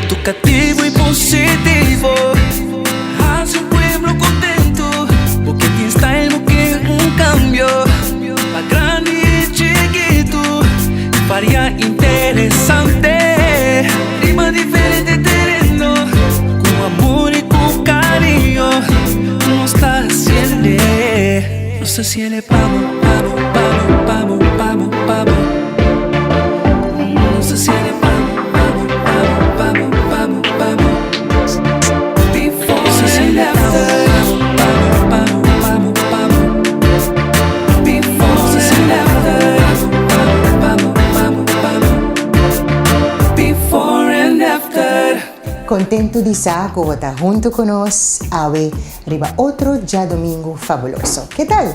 Edukativo i positivo Hasi un pueblo kontentu Bo ke tin style, bo ke un kambio Pa grandi i chikitu Varia interesante Riba diferente tereno Ku amor i ku kariño Nos ta hasiende Nos ta hasiende pa bo, pa bo, pa bo, pa bo, pa bo, pa bo Nos ta hasiende pa bo, pa bo, pa bo, pa bo, pa bo, pa bo Before and after Pa bo, pa bo, pa bo, pa bo Before and after Pa bo, pa bo, pa bo, pa bo Before and after. Kontentu di sa ku bo ta huntu ku nos awe riba otro djadomingu fabuloso. Ke tal?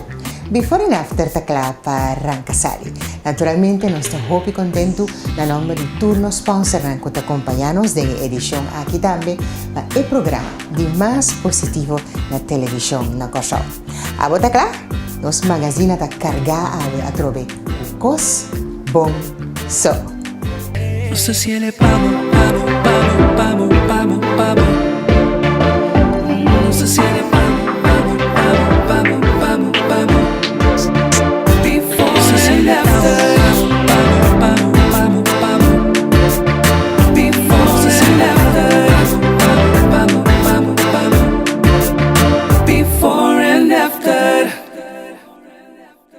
Before and After ta kla pa ranka sali. Naturalmente nos ta hopi kontentu na nòmber di tur nos sponsornan ku ta kompañá nos den e edishon aki tambe pa e programa di mas positivo na televishon na Kòrsou. Abo ta kla? Nos magazina ta kargá awe atrobe ku kos bon so. Nos ta siele pa bo, pa bo, pa bo, pa bo, pa bo, pa bo. Nos ta siele pa bo, pa bo, pa bo, pa bo, pa bo, pa bo. Before and after. Pa bo, pa bo, pa bo, pa bo. Before and after. Pa bo, pa bo, pa bo, pa bo. Before and after.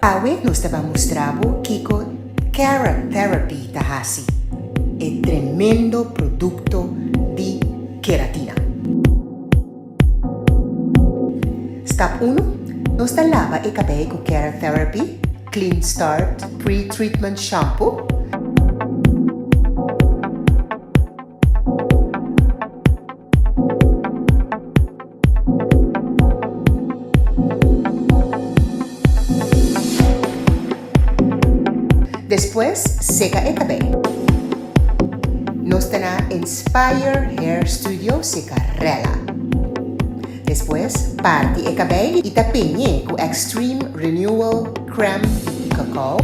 Awe nos ta ban mustra bo kiko Keratherapy ta hasi, e tremendo produkto di keratina. Stap unu, Nos ta laba e kabei ku Keratherapy Clean Start Pre-Treatment Shampoo. Despues seka e kabei. Nos ta na Inspire Hair Studio seka rela. Despues parti e kabei i ta peñ'é ku Extreme Renewal Crème di cacao.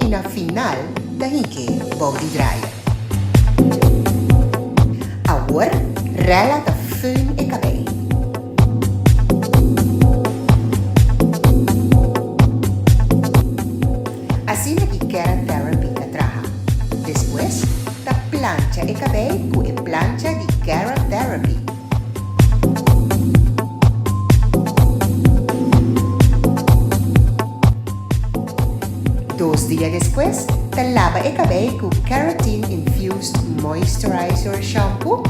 I na final ta hink'é bou di dryer. Awor Rella ta föhn e kabei. Asina ki Keratherapy ta traha. Despues ta plancha e kabei ku e plancha di Keratherapy. Dos dia despues ta laba e kabei ku Keratin Infused Moisturizer Shampoo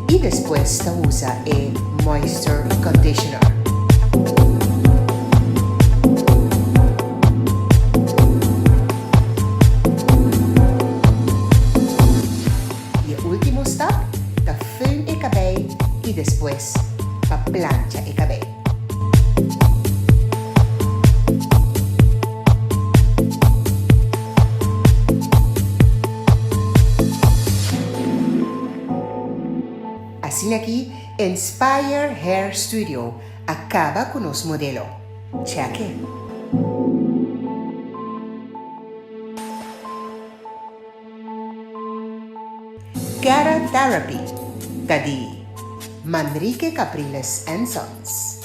i despues ta usa e Moisture Conditioner. I e ultimo stap ta föhn e kabei i despues pa plancha e kabei. Asina ki Inspire Hair Studio a kaba ku nos modelo. Check e! Kera Therapy ta di Manrique Capriles and Sons.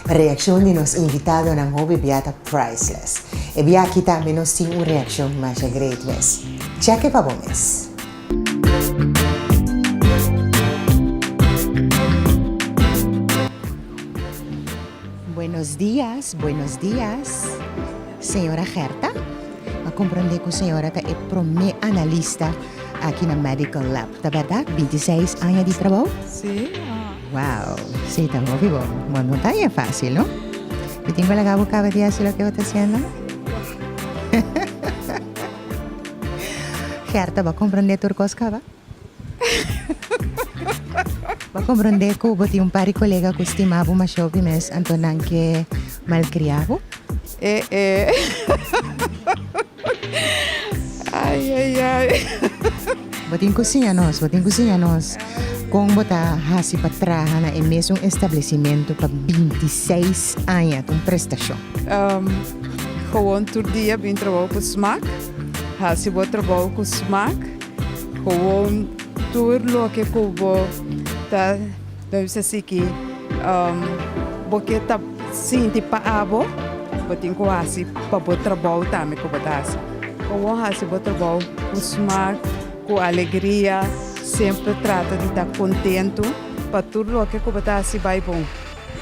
Reaccion di nos invitadonan hopi bia ta priceless. E bia aki tambe nos tin un reaccion masha great mes. Check e pa bo mes. Buenos dias, buenos dias, señora Gerta. A comprende cu señora ta e prome analista aki na Medical Lab, ta berdad? 26 aña di trabou? Sí. Wow, sí, ta hopi bon. Bueno, no ta bien fácil, no? Mi tin cu laga bo caba di haci loke bo ta haciendo? Gerta, bo a comprende tur cos caba? Bo a comprende cu bo tin un par di colega cu stima bo masha hopi mes, anto nan ke malcria bo? Eh eh. Ai ai ai. Bo tin ku siña nos, bo tin ku siña nos kon bo ta hasi pa traha na e mesun establesimentu pa 26 aña, ta un prestashon. Gewoon tur dia bin trabou ku smak, hasi bo trabou ku smak, gewoon tur loke ku bo ta bisa asiki bo ke ta sinti pa abo, bo tin ku hasi pa bo trabou tambe ku bo ta hasi. Gewoon hasi bo trabou ku smak, ku alegria, semper trata di ta kontentu pa tur loke ku bo ta hasi bai bon.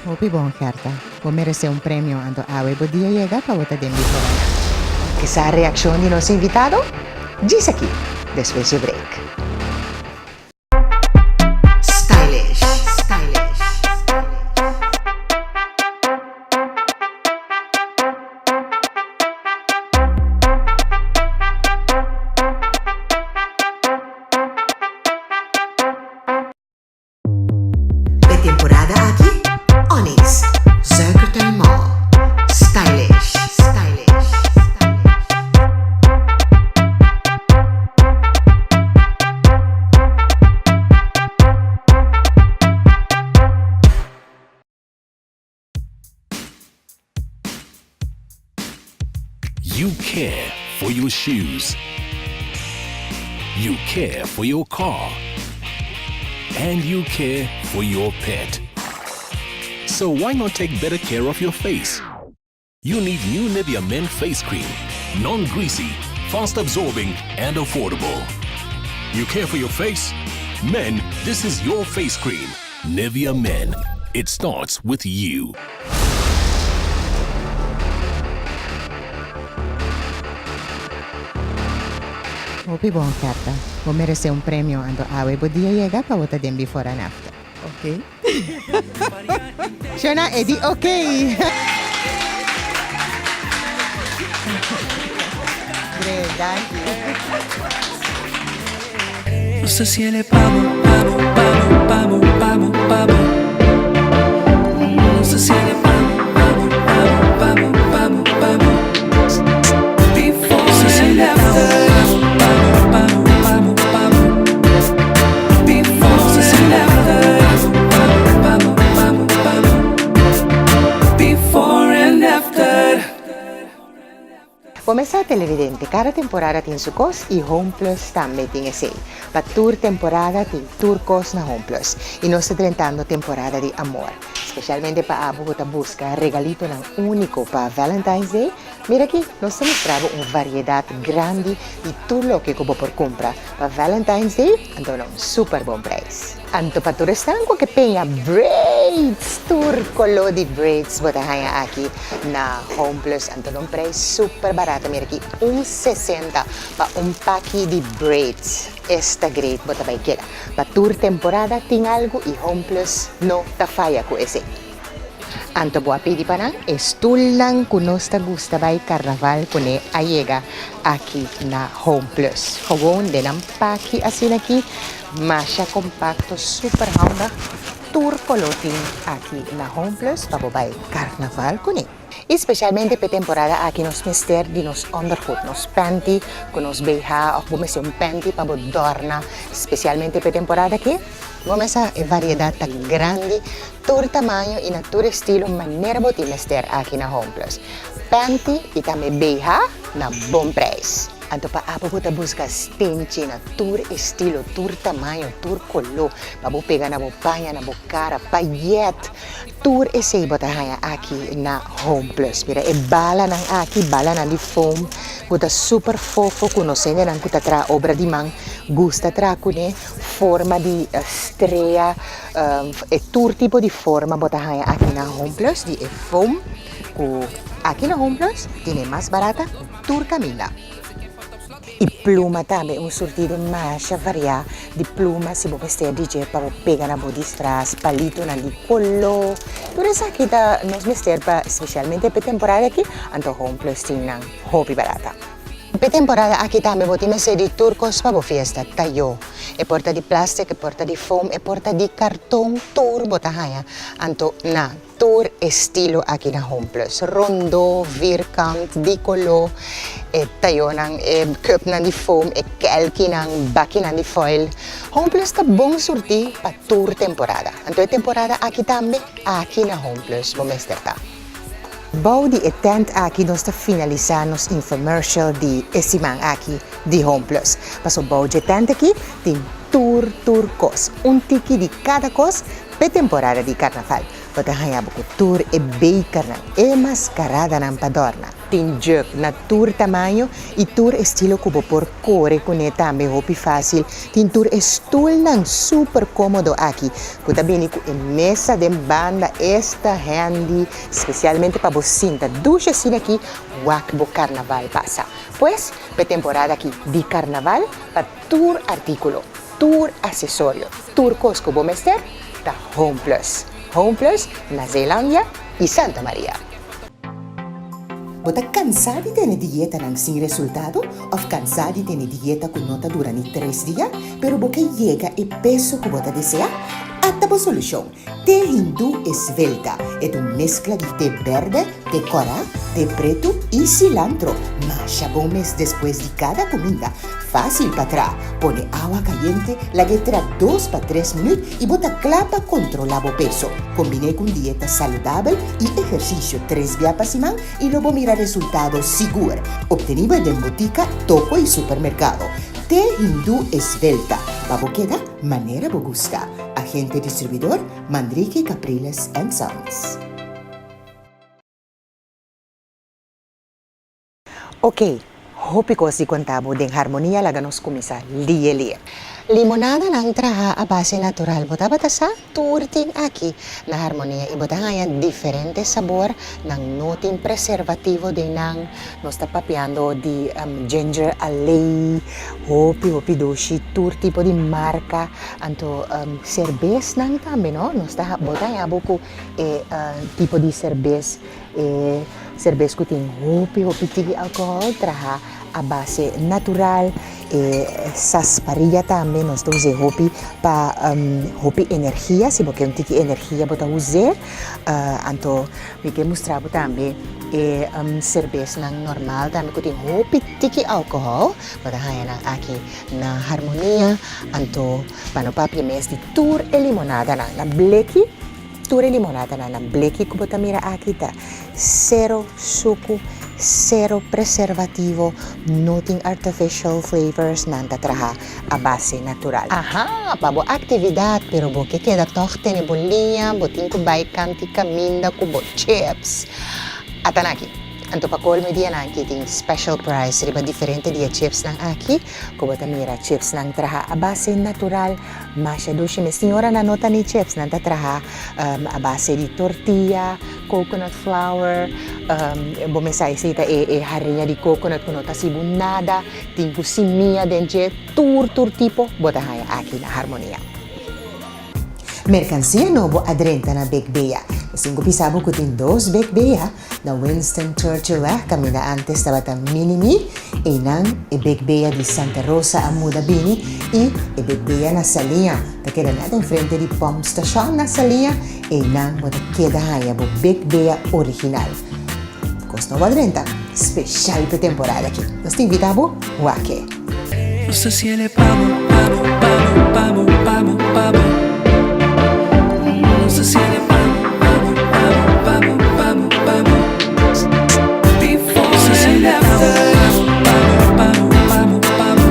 Hopi bon, Gerta. Bo meresé un premio, anto awe bo dia yega pa bo ta den di corona. Ke sa reakshon di nos invitado? Djis aki, despues dje break. Stylish, stylish, stylish. E temporada aki, Onyx, Zuikertuin Mall, Stylish, stylish, stylish. You care for your shoes. You care for your car. And you care for your pet. So why not take better care of your face? You need new Nivea Men Face Cream. Non-greasy, fast absorbing, and affordable. You care for your face? Men, this is your face cream. Nivea Men. It starts with you. Hopi bon oferta. Bo meresé un premio anto awe bo dia yega pa bo ta den before and after. Ok. Shona e di ok. Great, danki. Bo mester televidente, kada temporada tin su kos i Home Plus tambe tin esei. Pa tur temporada tin tur kos na Home Plus. I nos ta drentando temporada di amor. Spesialmente pa abo ku ta buska regalitonan úniko pa Valentine's Day, mira aki, nos ta mustra bo un variedat grandi di tur loke ku bo por kumpra pa Valentine's Day, anto na un super bon preis. Anto pa tur esnan ku ke peña braids, tur koló di braids bo ta haña aki na Home Plus. Anto na un preis super barato. Mira aki, un sesenta pa un paki di braids. Esta great bo ta bai keda. Pa tur temporada tin algu i Home Plus no ta faya ku esei. Anto bo a pidi pa nan e stulnan ku nos ta gusta bai karnaval kuné a yega aki na Home Plus. Gewoon den nan paki asin'aki, masha kompakto, super handig, tur koló tin aki na Home Plus pa bo bai karnaval kuné. I spesialmente p'e temporada aki nos mester di nos ondergoed, nos panty ku nos BH òf bo mester un panty pa bo dòrna spesialmente p'e temporada aki. Bo mester e variedat ta grandi. Tur tamaño y na tur estilo manera bo tin mester aki na Home Plus. Panty y tambe BH na bon prijs. Anto pa abo bo ta busca stenchi na tur estilo, tur tamaño, tur color pa bo pega na bo paña, na bo cara, payet, tur esey bo ta haña aki na Home Plus. Mira e balanan aki, balanan di foam cu ta super fofo cu nos hendenan cu ta traha obra di man gusta traha cune, forma di strea. E tur tipo di forma bo ta haña aki na Home Plus di e foam ku aki na Home Plus tin e mas barata ku tur kaminda. I pluma tambe un surtido masha variá di pluma si bo mester di dje pa bo pega na bo disfras, palitonan di koló, tur esaki ta nos mester pa spesialmente pa e temporada aki anto Home Plus tin nan hopi barata. P'e temporada aki tambe bo tin mester di tur kos pa bo fiesta, tayó. E por ta di plastic, e por ta di foam, e por ta di karton, tur bo ta haña. Anto na tur estilo aki na Home Plus. Rondó, vierkant, di koló, e tayónan, e cupnan di foam, e kelkinan, bakinan di foil. Home Plus ta bon surtí pa tur temporada. Anto e temporada aki tambe, aki na Home Plus bo mester ta. Bou di e tent aki nos ta finalisá nos infomercial di e siman aki di Home Plus. Paso bou dje tent aki tin tur tur kos. Un tiki di kada kos p'e temporada di karnaval. Bo ta haña bo ku tur e bekernan, e maskaradanan pa dòrna. Tin jug na tur tamaño i tur estilo ku bo por kore kuné tambe hopi fásil. Tin tur e stulnan super kómodo aki ku ta bini ku e mesa den banda esta handy spesialmente pa bo sinta dushi asina aki wak bo karnaval pasa. Pues p'e temporada aki di karnaval pa tur artíkulo, tur asesorio, tur kos ku bo mester ta Home Plus. Home Plus na Zeelandia i Santa Maria. Bo ta kansá di tene dietanan sin resultado òf kansá di tene dieta ku no ta dura ni tres dia, pero bo ke yega e peso ku bo ta deseá? Ata bo solushon! Te hindú esvelta. E ta un meskla di te bèrdè, te kòrá, te pretu i silantro. Masha bon mes despues di kada kuminda. Fásil pa traha. Pone awa kayente, lag'é tra dos pa tres minüt i bo ta kla pa kontrolá bo peso. Kombiné ku un dieta saludabel i ehersisio tres bia pa siman i lo bo mira resultado sigur. Optenibel den botika, toko i supermerkado. Te hindú esvelta pa bo keda manera bo gusta. Agente distribuidor, Manrique Capriles and Sons. Ok, hopi kos di konta bo den harmonia laga nos kuminsá lie lie. Limonadanan traha a base natural bo tabata sa? Tur tin aki na harmonia i bo ta haña diferente sabor, nan no tin preservativo den nan, nos ta papiando di ginger ale, hopi hopi dushi, tur tipo di marka, anto serbesnan tambe no, nos ta bo ta haña bo ku e tipo di serbes. E serbes ku tin hopi hopi tiki alkohòl traha a base natural. E sasparilla tambe nos ta us'é hopi pa hopi energia, si bo ke un tiki energia bo ta us'é. Anto mi ke mustra bo tambe e serbesnan normal tambe ku tin hopi tiki alkohòl, bo ta haña nan aki na Harmonia. Anto pa no papia mes di tur e limonadanan na bleki. Tur e limonadanan na bleki ku bo ta mira aki ta sero suku, sero preservativo, no tin artificial flavors, nan ta traha a base natural. Aha, pa bo aktividat, pero bo ke keda tòg tene bo liña, bo tin ku bai kanti kaminda ku bo chips. Atan aki. Anto pa kolmo e dianan aki tin special price riba diferente di e chipsnan aki ku bo ta mira chipsnan traha a base natural. Masha dushi mes señora nan no ta ni chips nan ta traha a base di tortilla, coconut flour, bo mes sa esey ta e hariña di coconut cu no ta sibu nada, tin cu simia den dje, tur tur tipo bo ta haya aki na Harmonia. Mercancia nobo a drenta na Big Bea. Esey cu bisa bo cu tin dos Big Bea. Na Winston Churchillweg kaminda antes tabata Minimi, einan e Big Bea di Santa Rosa a muda bini i e Big Bea na Saliña ta keda nèt enfrente di Pompstation na Saliña, einan bo ta keda haña bo Big Bea original. Kos nobo a drenta, speshal p'e temporada aki. Nos ta invita bo wak e. Nos ta siele pa bo, pa bo, pa bo, pa bo, pa bo, pa bo. Nos ta siele pa bo, pa bo, pa bo, pa bo, pa bo, pa bo. Before Nos ta siele pa bo, pa bo, pa bo, pa bo, pa bo.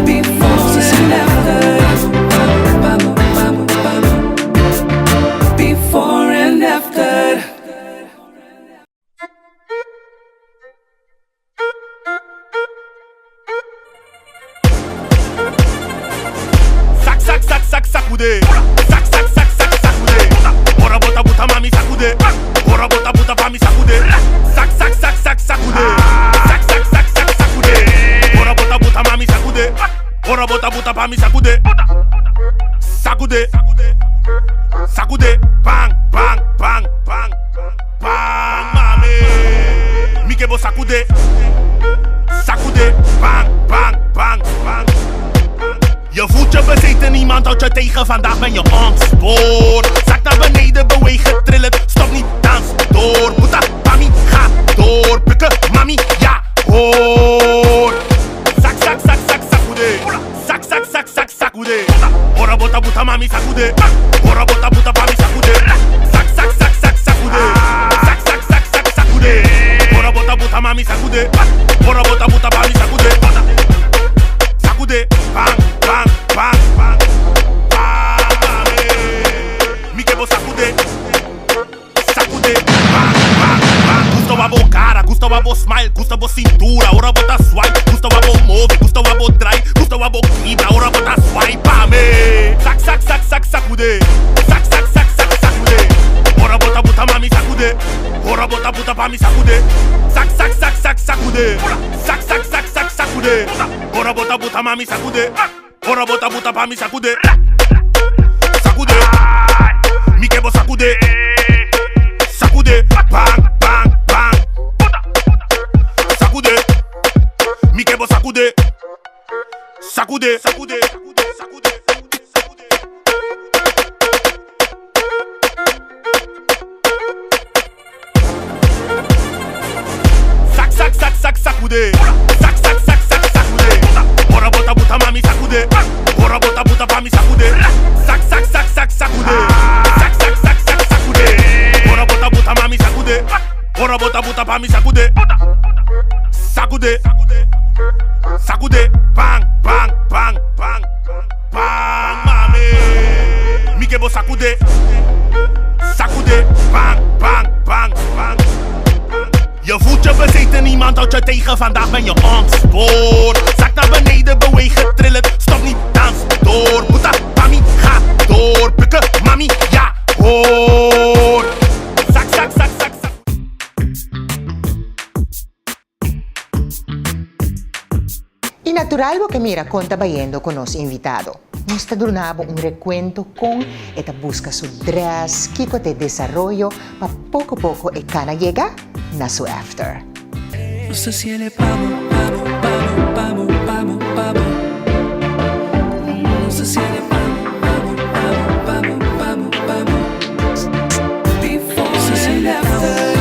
Before Nos ta siele pa bo, pa bo, pa bo, pa bo, pa bo. Before and after. Sak sak sak sak sakude Sak sak sak sak sakude Ora bota buta mami sakude Ora bota buta pami sakude Sak sak sak sak sakude Sak sak sak sak sakude Ora bota buta mami sakude Ora bota buta pami sakude Sakude Sakude Bang bang bang bang Bang mami Mi ke bo sakude. Sakude, bang, bang, bang, bang. Je voelt je bezeten, niemand houdt je tegen. Vandaag ben je ontspoord. Zak naar beneden, bewegen, trillen. Stop niet, dans door. Boeta, mami, ga door. Bukken, mami, ja, hoor. Zak, zak, zak, zak, sakude. Zak, zak, zak, zak, sakude. Ora, bota, buta, mami, sakude. Ora, bota, buta, mami, sakude. Zak, zak, zak, zak, sakude. Zak, zak, zak, zak, sakude. Ora, bota, buta, mami, sakude. Ora, bota, buta, mami, sakude. Sakude, bang, bang, bang, bang. Bang, mami. Mi que bo sakude. Sakude, bang, bang, bang. Gusto a bo cara, gusto a bo smile, gusto bo cintura, ora bota swipe, gusto a bo move, gusto a bo try, gusto a bo quibra, ora bota swipe, mami. Sak, sak, sak, sak, sakude. Sak, sak, sak, sak, sakude. Ora bota buta mami sakude. Ora bota buta mami sakude. Sak, sak, sak, sak, sakude. Sak, sak, sak, sak, sakude. Ora bota buta mami sakude. Ora bota buta mami sakude. Sakude. Mi que bo sakude. Sakude. Bang, bang, bang. Sakude. Mi que bo sakude. Sakude. Sakude. Sakude. Sakude. Sak, sak, sak, sak, sakude. Sak, sak, sak, sak, sakude. Ora bota buta mami sakude. Ora bota buta mami sakude. Sak, sak, sak, sak, sakude. Sak, sak, sak, sak, sakude. Ora bota buta mami sakude. Ora bota buta mami sakude. Sakude. Sakude. Bang, bang, bang, bang, bang, mami. Mi que bo sakude. Sakude. Bang, bang, bang, bang. Je voelt je bezeten, niemand houdt je tegen. Vandaag ben je ontspoord. Zak naar beneden, bewegen, trillen. Stop niet, dans door. Boeta, mami, ga door. Bukken, mami, ja, hoor. Zak, zak, zak, zak, zak. Y natural bo ke mira con ta bayendo cu nos invitado. Nos ta duna bo un recuento con e ta busca su dress, kico ta e desaroyo pa poco poco e cana yega na su after. No sé si el pavo, pavo, pavo, pavo, pavo, pavo. No sé si el pavo, pavo, pavo, pavo, pavo, pavo. Before no sé si el after,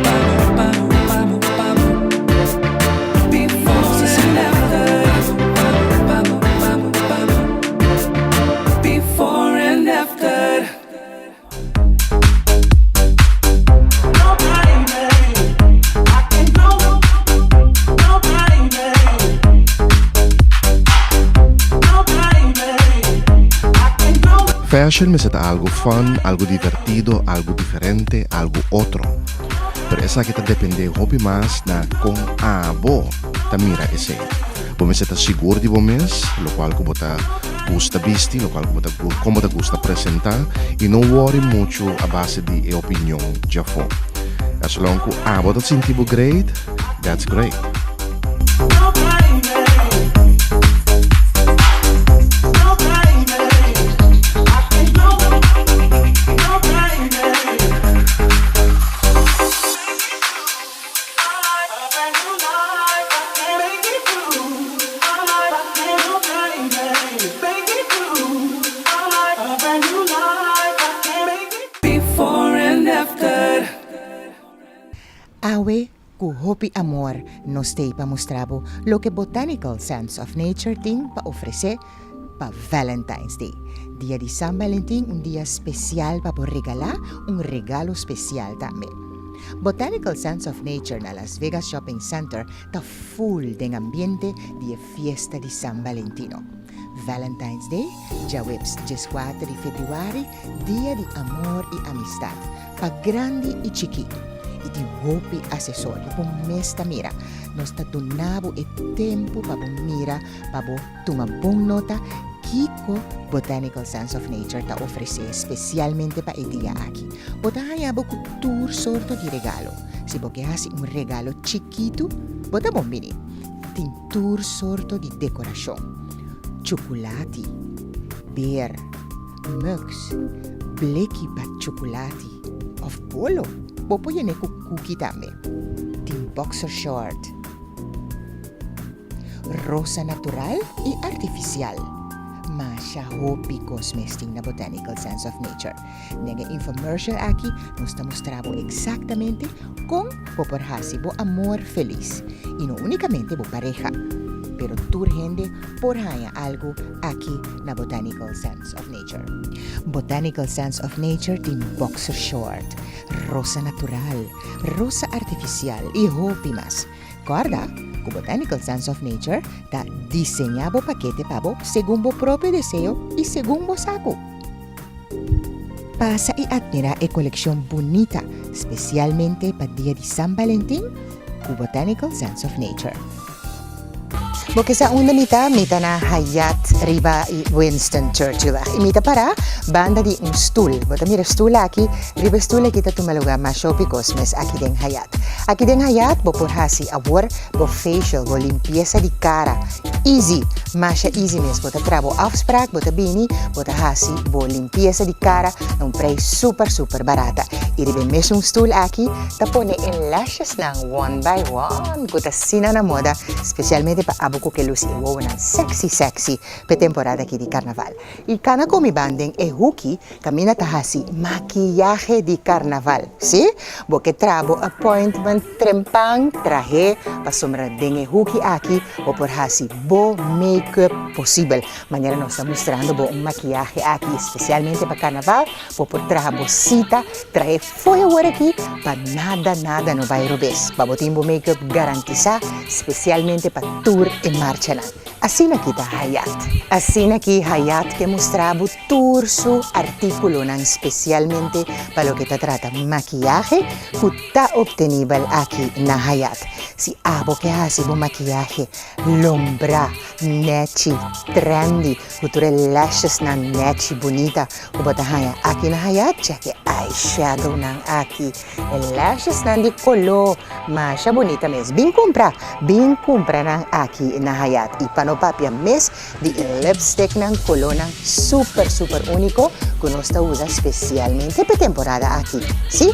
pavo, pavo, pavo, pavo. Before no sé si el after, pavo, pavo, pavo, pavo. Before and after. Fashion mester ta algo fun, algo divertido, algo diferente, algo otro. Pero esaki ta depende hopi mas na con abo ta mira esey. Bo mester ta sigur di bo mes, locual cu bo ta gusta bisti, locual cu bo ta con bo ta gusta presenta y no worry mucho a base di e opinion djafo. As long cu abo ta sinti bo great, that's great. Before and after. Awe ku hopi amor nos t'ei pa mustra bo loke Botanical Sense of Nature tin pa ofresé pa Valentine's Day. Dia di San Valentin un dia spesial pa bo regalá un regalo spesial tambe. Botanical Sense of Nature na Las Vegas Shopping Center ta full den ambiente di e fiesta di San Valentino. Valentine's Day, djaweps dieskuater di febrüari, dia di amor i amistat pa grandi i chikí. I tin hopi asesorio bo mes ta mira. Nos ta duna bo e tempu pa bo mira, pa bo tuma bon nota kiko Botanical Sense of Nature ta ofresé spesialmente pa e dia aki. Bo ta haña bo ku tur sorto di regalo. Si bo ke hasi un regalo chikitu, bo ta bon bini. Tin tur sorto di dekorashon, chukulati, beer, mugs, bleki pa chukulati òf bolo. Bo por yen'é ku kuki tambe. Tin boxer short. Rosa natural i artifisial. Masha hopi kos mes tin na Botanical Sense of Nature. Den e infomercial aki nos ta mustra bo eksaktamente kon bo por hasi bo amor felis. I no únikamente bo pareha, pero tur hende por haña algu aki na Botanical Sense of Nature. Botanical Sense of Nature tin boxer short, rosa natural, rosa artifisial i hopi mas. Kòrda ku Botanical Sense of Nature ta diseñá bo pakete pa bo segun bo propio deseo i segun bo saku. Pasa i atmirá e kolekshon bunita spesialmente pa dia di San Balentin ku Botanical Sense of Nature. Bo ke sa unda mi ta? Mi ta na Hyatt riba Winston Churchillweg i mi ta pará banda di un stul. Bo ta mira e stul aki? Riba e stul aki ta tuma lugá mas hopi kos mes aki den Hyatt. Aki den Hyatt bo por hasi awor bo facial, bo limpiesa di kara easy, masha easy mes. Bo ta traha bo afspraak, bo ta bini, bo ta hasi bo limpiesa di kara na un prei super super barata. I riba e mesun stul aki ta pone e lashesnan one by one ku ta asina na moda. Spesialmente pa abo ku ke lusi e wowonan sexy sexy p'e temporada aki di karnaval. I kana ku mi ban den e huki kaminda ta hasi makiyahe di karnaval. Si bo ke traha bo appointment trempan trahe pasobra den e huki aki bo por hasi bo make-up posibel. Manera nos ta mustrando bo un makiyahe aki spesialmente pa karnaval bo por traha bo sita trahe. Fo'i awor aki pa nada nada no bai robes, pa bo tin bo make-up garantisá, spesialmente pa tur e marchanan. Asina aki ta Hayat. Asina aki Hayat ke mustra bo tur su artíkulonan spesialmente pa loke ta trata makiyahe ku ta optenibel aki na Hayat. Si abo ke hasi bo makiyahe lombrá, nèchi, trendy, Ku tur e lashesnan nèchi bunita ku bo ta haña aki na Hayat, chèk e eyeshadownan aki. E lashesnan di koló masha bunita mes. Bin kumpra! Bin kumpra nan aki na Hayat. I pa no papia mes di e lipsticknan kolónan super super úniko ku nos ta usa spesialmente pa e temporada aki. Sí,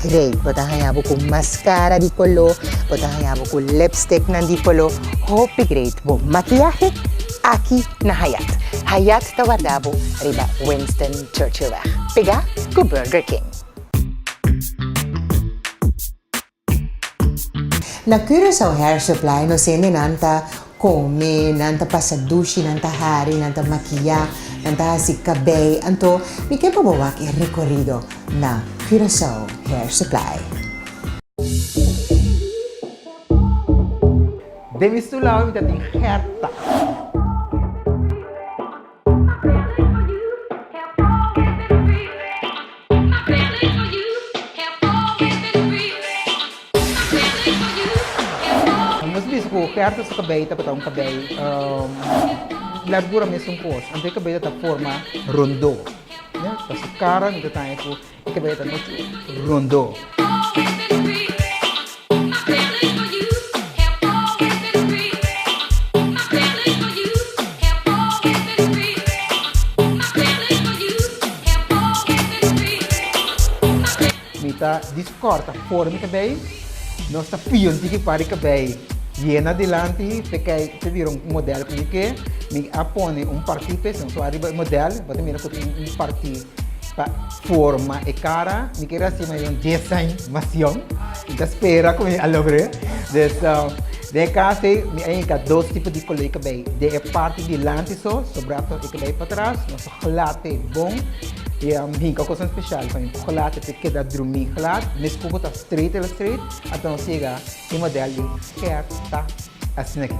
great! Bo ta haña bo ku maskara di koló, bo ta haña bo ku lipsticknan di koló. Hopi great! Bo makiyahe aki na Hayat. Hayat ta warda bo riba Winston Churchillweg, pegá ku Burger King. Na Curaçao Hair Supply nos hendenan ta kome, nan ta pasa dushi, nan ta hari, nan ta makiyá, nan ta hasi kabei. Anto mi ke pa bo wak e rekorido na Curaçao Hair Supply. Den mi stoel awe mi ta tin Gerta. Nos bisa ku Gerta su kabei tabata un kabei largura mesun kos, anto e kabei ta forma rondó. Pa su kara mi ta taña ku E cabello ta mucho rondo. Mi ta discorta for mi cabello. Nos ta pia un tiki par di cabello yena dilanti pe kei pe bira un model cu mi ke. Mi a pone un parti pe, si nos wak riba e model bo ta mira cu tin un parti. Pa forma e cara, mi quiere haci mas un design macion. Mi ta spera cu mi a logr'e. Dus, den e cas ei, mi a hinca dos tipo di color di cabey. Den e parti dilanti so, sobra to e cabey patras, nos a glad e bon. I hinca cosnan special pa mi por glad e pa e keda drumi glad. Mes cu bo ta straight el a straight, anto nos yega e model di Gerta asina aki.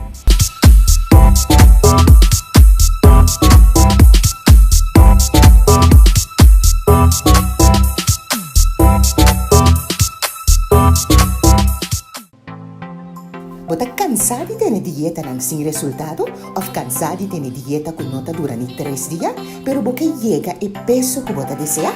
Bo ta kansá di tene dietanan sin resultado òf kansá di tene dieta ku no ta dura ni tres dia, pero bo ke yega e peso ku bo ta deseá?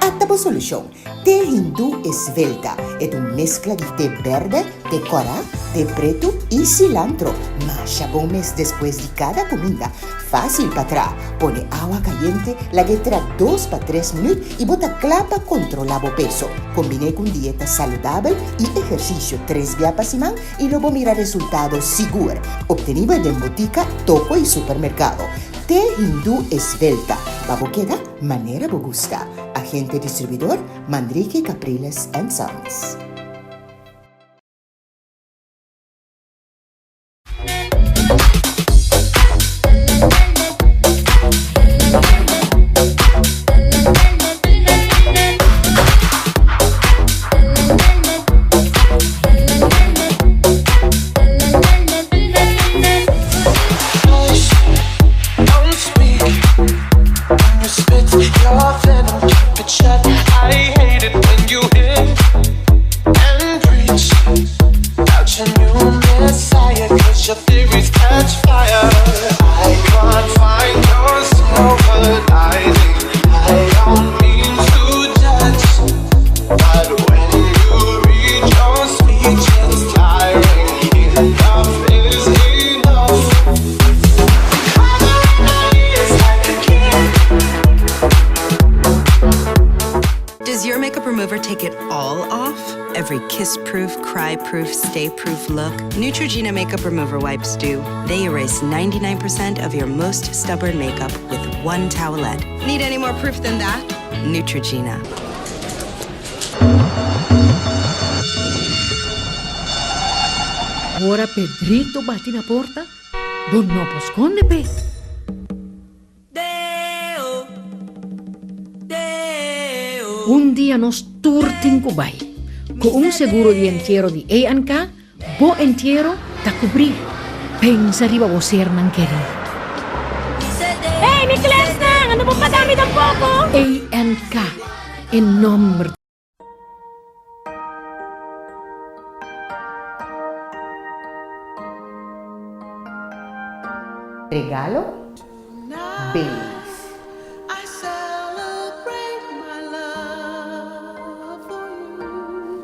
Ata bo solushon, Te Hindú Esvelta. E ta un meskla di te bèrdè, te kòrá, te pretu i silantro. Masha bon mes despues di kada kuminda. Fásil pa traha. Pone awa kayente, lag'é tra dos pa tres minüt i bo ta kla pa kontrolá bo peso. Kombiné ku un dieta saludabel i ehersisio tres bia pa siman i lo bo mira resultado sigur. Obtenibel den botika, toko i supermerkado. Te Hindú Esvelta, pa bo keda manera bo gusta. Agente distribuidor, Manrique Capriles and Sons. Does your makeup remover take it all off? Every kiss-proof, cry-proof, stay-proof look? Neutrogena makeup remover wipes do. They erase 99% of your most stubborn makeup with one towelette. Need any more proof than that? Neutrogena. Ora Pedrito bati na porta, bo no por skonde p'e. Un dia nos tur tin ku bai. Ku un seguro di entiero di A&K, bo entiero ta kubrí. Pensa riba bo sernan kerí. Hey, mi klèsnan, ando bo paga mi tampoko? A&K, e nòmber. Regalo Baileys.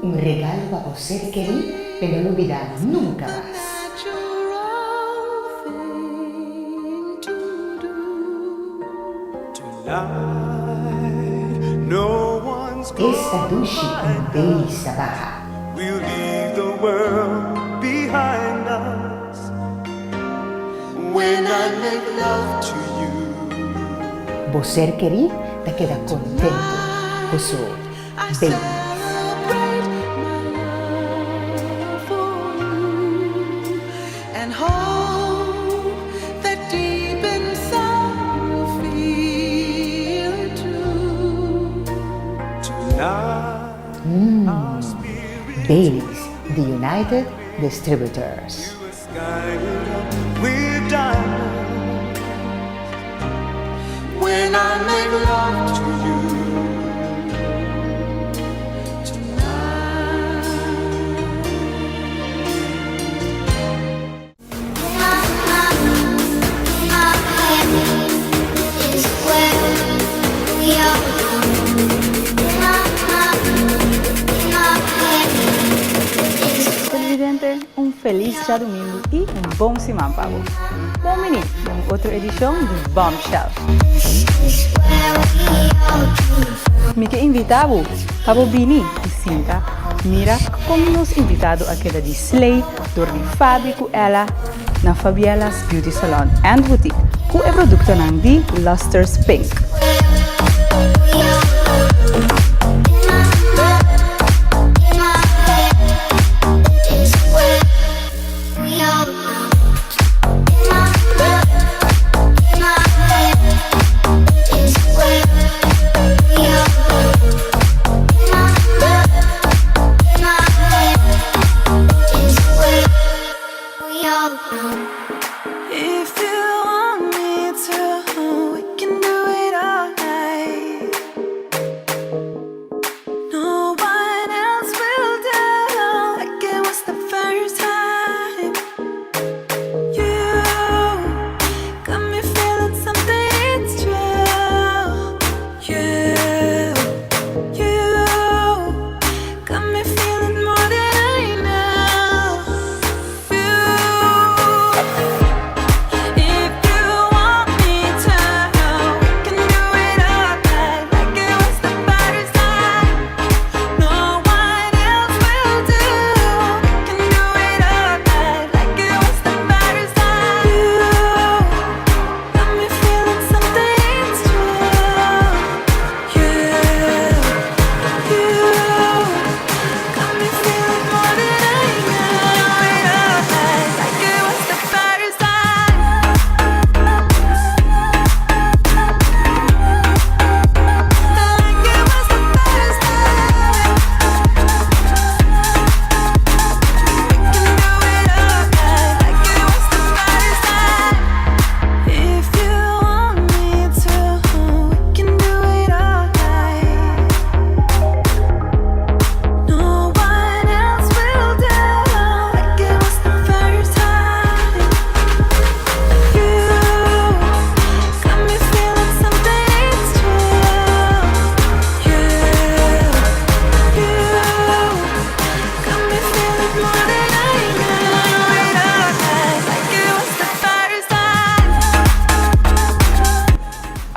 Un regalo pa bo ser kerí pe no lubidá nunka mas. Esta dushi un Baileys ta baha. Bo ser kerí ta keda kontentu ku su Baileys. Mmm, Baileys di United Distributors. Televidente, un felis djadumingu i un bon siman pa bo. Bon bini den un otro edishon di Bombshell. Mi ke invita bo pa bo bini i sinta mira kon nos invitado a keda di slay dor di Fabi ku Ella na Fabiella's Beauty Salon and Boutique ku e produktonan di Luster's Pink.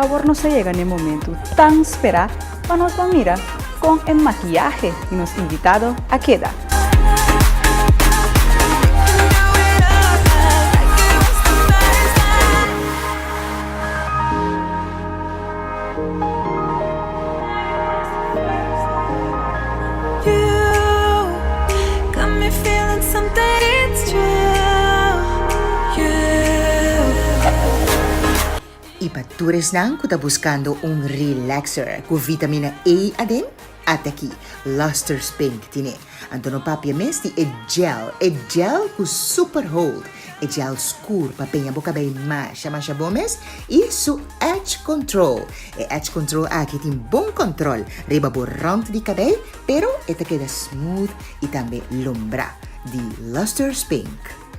Awor nos a yega na e momentu tan sperá pa nos ban mira kon e makiyahe di nos invitado a keda. I pa tur esnan ku ta buskando un relaxer ku vitamina E aden, ata aki Luster's Pink tine. Anto no papia mes di e gel, e gel ku super hold, e gel skur pa peña bo kabei masha masha bon mes i su edge control. E edge control aki tin bon control riba bo rond di kabei pero e ta keda smooth i tambe lombra di Luster's Pink.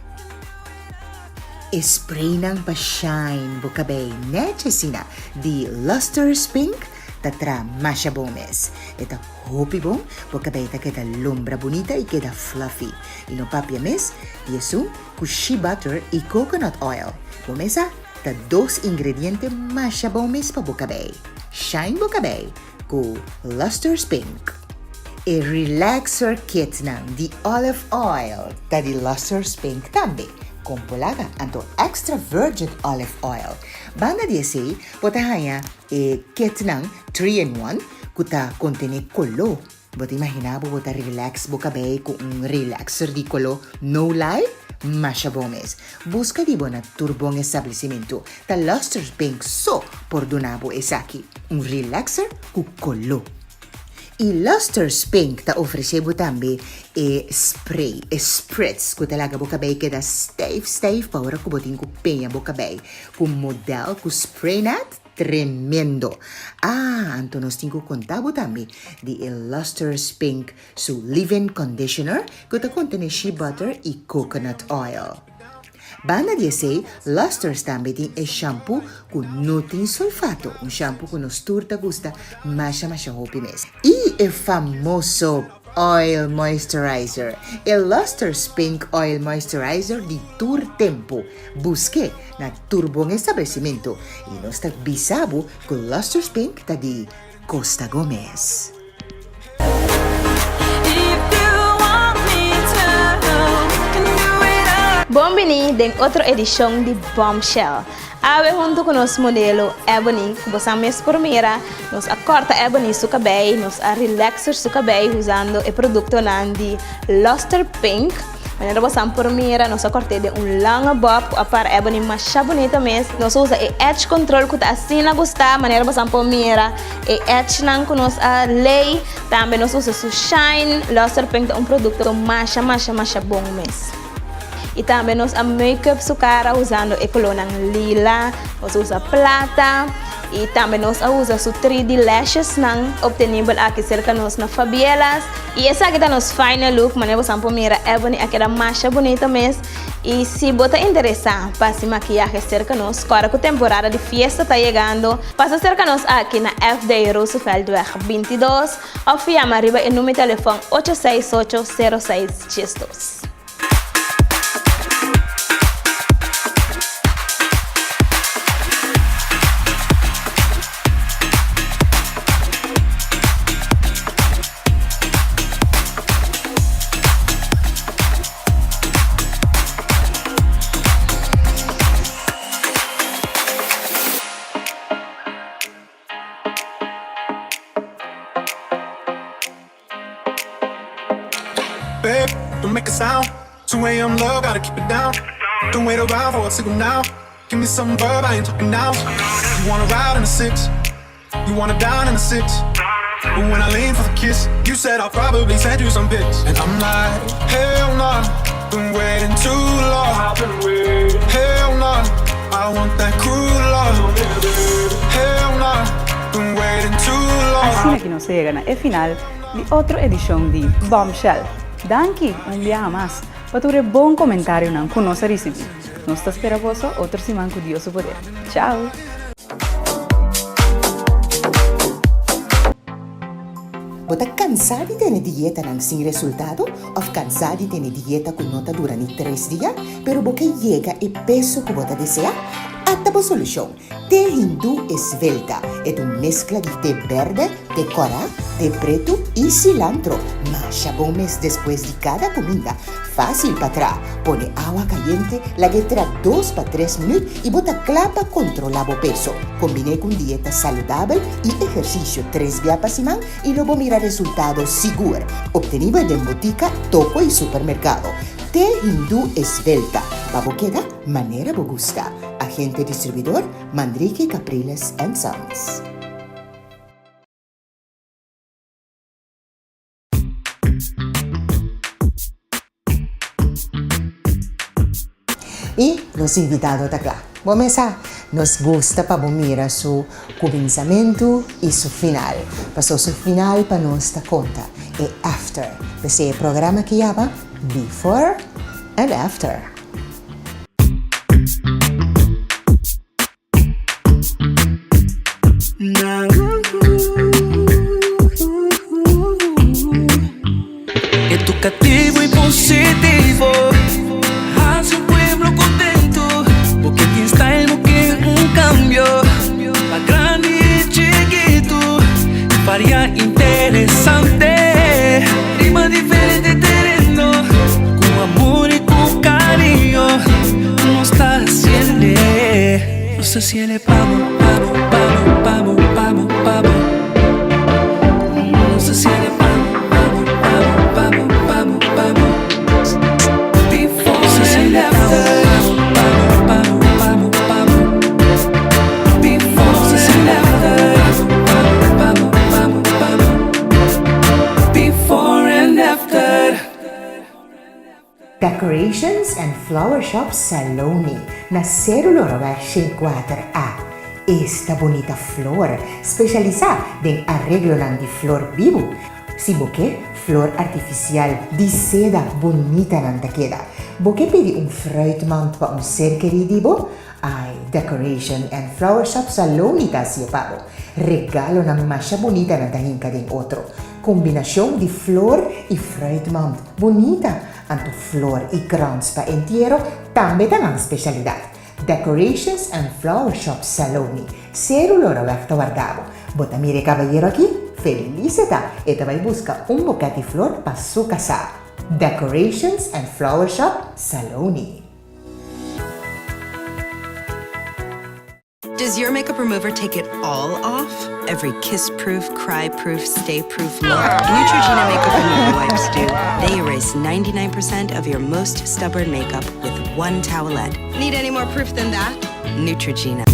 E spraynan pa shine bo kabei nèchi asina di Luster's Pink ta traha masha bon mes. E ta hopi bon, bo kabei ta keda lombra bunita i keda fluffy. I no papia mes di esun ku shea butter i coconut oil. Bo mes sa ta dos ingrediente masha bon mes pa bo kabei. Shine bo kabei ku Luster's Pink. E relaxer kitnan di olive oil ta di Luster's Pink tambe, kon por laga anto extra virgin olive oil. Banda di esei bo ta haña e kitnan three in one ku ta kontené koló. Bo ta imaginá bo bo ta relax bo kabei ku un relaxer di koló no lie? Masha bon mes. Buska di bo na tur bon establesimentu. Ta Luster's Pink so por duna bo esaki, un relaxer ku koló. I Luster's Pink ta ofresé bo tambe e spray, e spritz, ku ta laga bo kabei keda stijf stijf pa ora ku bo tin ku peña bo kabei ku model ku spray net, tremendo! Ah, anto nos tin ku konta bo tambe di e Luster's Pink su leave-in conditioner ku ta kontené shea butter i coconut oil. Banda di esei, Luster's tambe tin e shampoo ku no tin sulfato, un shampoo ku nos tur ta gusta masha masha hopi mes. I e famoso oil moisturizer, e Luster's Pink Oil Moisturizer di tur tempu. Busk'é na tur bon establesimentu i nos ta bisa bo ku Luster's Pink ta di Costa Gomez. Bon bini den otro edishon di Bombshell. Awe huntu ku nos modelo Ebony, ku bosan mes por mira, nos a kòrta Ebony su kabei, nos a relaxer su kabei usando e produktonan di Luster Pink. Manera bosan por mira nos a kòrt'é den un lange bob ku a para Ebony masha bunita mes. Nos a usa e edge control ku ta asina gustá. Manera bosan por mira e edgenan ku nos a lei. Tambe nos usa su shine. Luster Pink ta un produkto masha masha masha bon mes. I tambe nos a make up su kara usando e kolónan lila. Nos a usa plata. I tambe nos a usa su 3D lashesnan obtenibel aki serka nos na Fabiela's. I esaki ta nos final look, manera bosan por mira Ebony a keda masha bunita mes. I si bo ta interesa pa hasi makiyahe serka nos, kòrda ku temporada di fiesta ta yegando, pasa serka nos aki na FD Rooseveltweg 22 òf yama riba e number telefòn ocho seis ocho sero seis diesdos. Babe, don't make a sound. 2 a.m. love, gotta keep it down. Don't wait around for a signal now. Give me some verb, I ain't talking now. You wanna ride in the six, you wanna dine in the six. But when I lean for the kiss, you said I'll probably send you some pics. And I'm like, hell nah, been waiting too long. Hell nah, I want that cruel love. Hell nah, been waiting too long. Asina ki nos a yega na e final di otro edishon di Bombshell. Danki un biaha mas pa tur e bon komentarionan ku nos a risibí. Nos ta spera boso otro siman ku Dios su poder. Chao! Bo ta kansá di tene dietanan sin resultado òf kansá di tene dieta ku no ta dura ni tres dia, pero bo ke yega e peso ku bo ta deseá? Ata bo solushon, Te Hindú Esvelta. E ta un meskla di te bèrdè, te kòrá, te pretu i silantro. Masha bon mes despues di kada kuminda. Fásil pa traha. Pone awa kayente, lag'é tra dos pa tres minüt i bo ta kla pa kontrolá bo peso. Kombiné ku un dieta saludabel i ehersisio tres bia pa siman i lo bo mira resultado sigur. Obtenibel den botika, toko i supermerkado. Te Hindú Esvelta, pa bo keda manera bo gusta. Agente distribuidor, Manrique Capriles and Sons. I nos invitado ta kla. Bo mesa, nos gusta pa bo mira su kuminsamentu i su final. Paso su final pa nos ta konta, e after. P'esei e programa aki yama Before and After. Educativo y positivo Hace un pueblo contento Porque tin style no ke un cambio Pa grandi y chiquito Varia interesante Riba diferente tereno Cu amor y cu cariño Nos ta haciende Nos ta haciende pa bo, pa bo, pa bo, pa bo, pa bo, pa bo Nos ta haciende pa bo, pa bo, pa bo, pa bo, pa bo, pa bo Before Nos ta haciende pa bo, pa bo, pa bo, pa bo, pa bo, pa bo Before Nos ta haciende pa bo, pa bo, pa bo, pa bo, pa bo Before and after. Decorations and Flower Shop Saloni na Seru Loroweg 104 A. Esta bunita flor, specialisa den areglonan di flor bibu. Si bo ke flor artificial di seda bunita nan ta keda. Bo ke pidi un fruitmand pa un ser keri di bo? Ai, Decoration and Flower Shop Saloni ta haci'e pa bo. Regalonan masha bunita nan ta hinca den otro. Combinacion di flor y fruitmand bunita, anto flor y krans pa entiero tambe ta nan specialidad. Decorations and Flower Shop Saloni, Seru Loraweg ta warda bo. Bo ta mira e cabayero aki? Feliz e ta! E ta bay busca un boket di flor pa su casa. Decorations and Flower Shop Saloni. Does your makeup remover take it all off? Every kiss-proof, cry-proof, stay-proof look? Neutrogena makeup remover wipes do. They erase 99% of your most stubborn makeup with one towelette. Need any more proof than that? Neutrogena.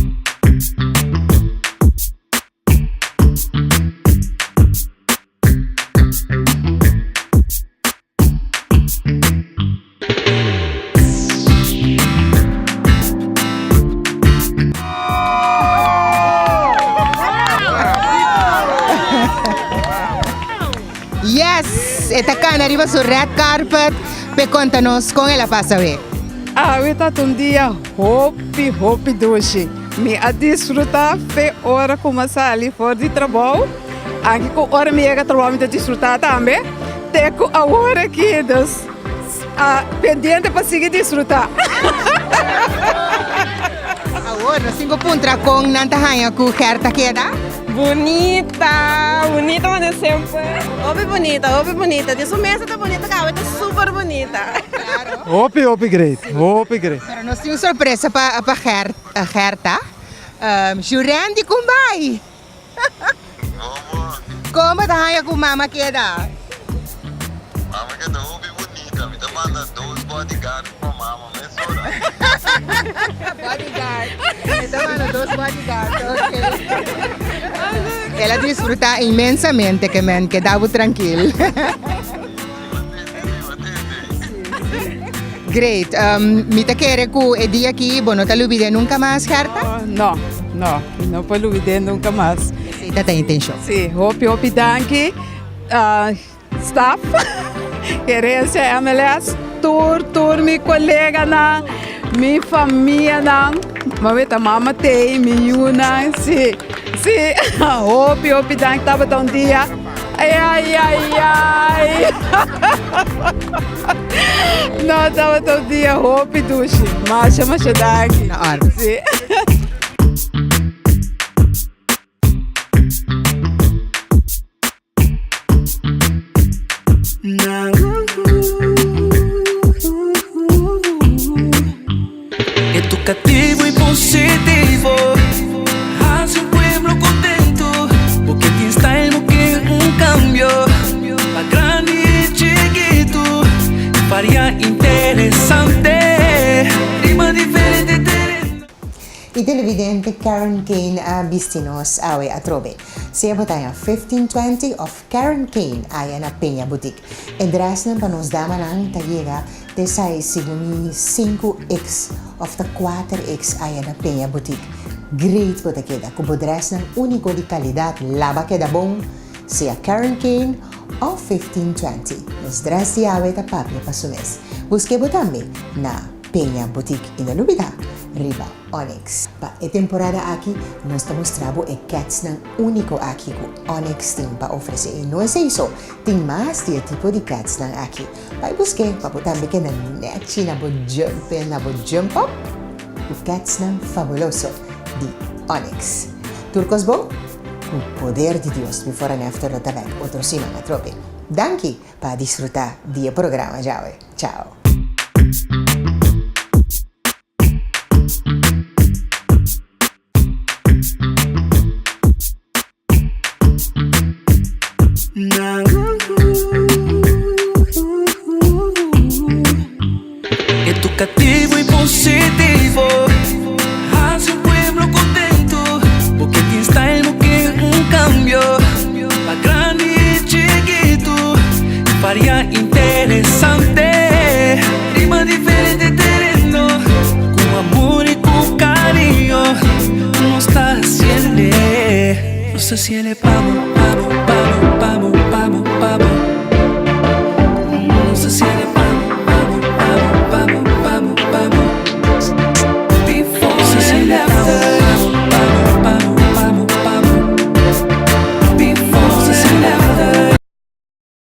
Yes, e ta cana riba su red carpet pe conta nos con el a pasa we. Awe ta un dia hopi hopi dushi. Mi a disfruta fe ora cu mi a sali for di trabou. Anke cu ora mi yega trabou mi ta disfruta tambe. Te cu awor aki, dus pendiente pa sigui disfruta. Awor nos tin cu puntra con nan ta haña cu Gerta keda. Bunita, bunita manera semper. Hopi bunita, hopi bunita. Di su mesa ta bunita caba ta super bunita. Hopi hopi great, hopi great. Pero nos tin un sorpresa pa pa Gerta. Jurendi con bay? Kon bo ta haña ku mama keda? Mama keda hopi bunita. Mi ta manda dos bodyguard pa mama mesora. Bodyguard. E ta manda dos bodyguard, ok. El a disfruta inmensamente ke men keda bo trankil. Great. Mi ta kere ku e dia aki bo no ta lubid'é nunka mas, Gerta? No, no. Mi no por lubid'é nunka mas. Esei ta ta intenshon. Sí. Hopi, hopi danki, staf, gerensia MLS, tur, tur mi koleganan, mi famianan. Mami ta mama t'ei, mi yunan. Sí, sí. Hopi, hopi danki. Tabata un dia. Ai ai ai. No, tabata un dia hopi dushi. Masha masha danki. Na orde. Si. Educativo y positivo Hace un pueblo contento Porque tin style bo ke un cambio Pa grandi y chiquito Varia interesante Riba diferente tereno. E televidente Karen Kane a bisti nos awe atrobe. Sea bo ta na 1520 of Karen Kane aya na Peña Boutique. E dressnan pa nos damanan ta yega te sai segun mi 5X of ta 4X aya na Peña Boutique. Great bo ta keda ku bo dressnan uniko di kalidat laba keda bon, sea Karen Kane of 1520. Nos dress di awe ta papia pa su mes. Buske bo tambe na Peña Boutique i no lubida riba Onyx. Pa e temporada aki nos ta mustra bo e ketsnan úniko aki ku Onyx tin pa ofresé. I no esei so, tin mas di e tipo di ketsnan aki. Bai busk'é pa bo tambe keda nèchi na bo jump in, na bo jump up ku ketsnan fabuloso di Onyx. Tur kos bon? Ku poder di Dios Before and After lo ta bèk otro siman atrobe. Danki pa disfrutá di e programa djawe. Chao. Educativo y positivo Hace un pueblo contento Porque tin style bo ke un cambio Pa grandi y chiquito Varia interesante Riba diferente tereno Cu amor y cu cariño Nos ta haciele Nos ta haciele pa bo, pa bo.